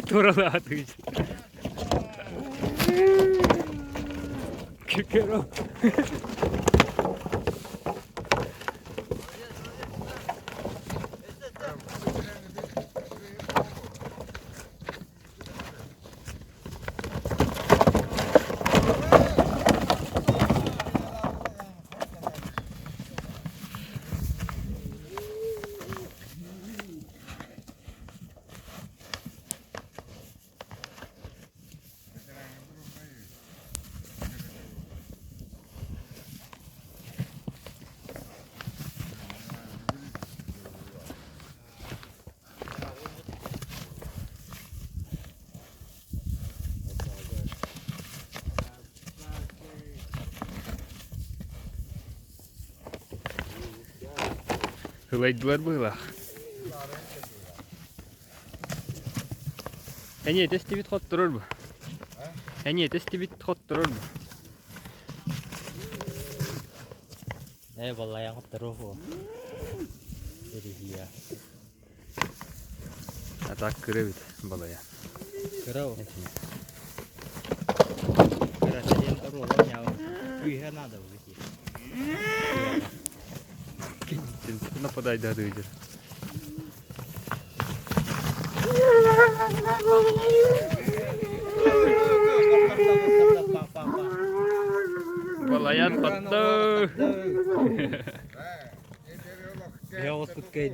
Туралаатыгыч. Кикеро. Ылайдылар быһыылаах. Эниэ тэстибит хотторор бу. Эниэ тэстибит хотторор бу. Ээ балайан хотторуо Эриһиэ. А так кыра эбит балайа. Кыра ол. Кырата диэн торуолар ньаҕын. Күүһэ наада бу бити. Нападай да дыйдыр. Балайан хотто. Эҕоспут кыайда.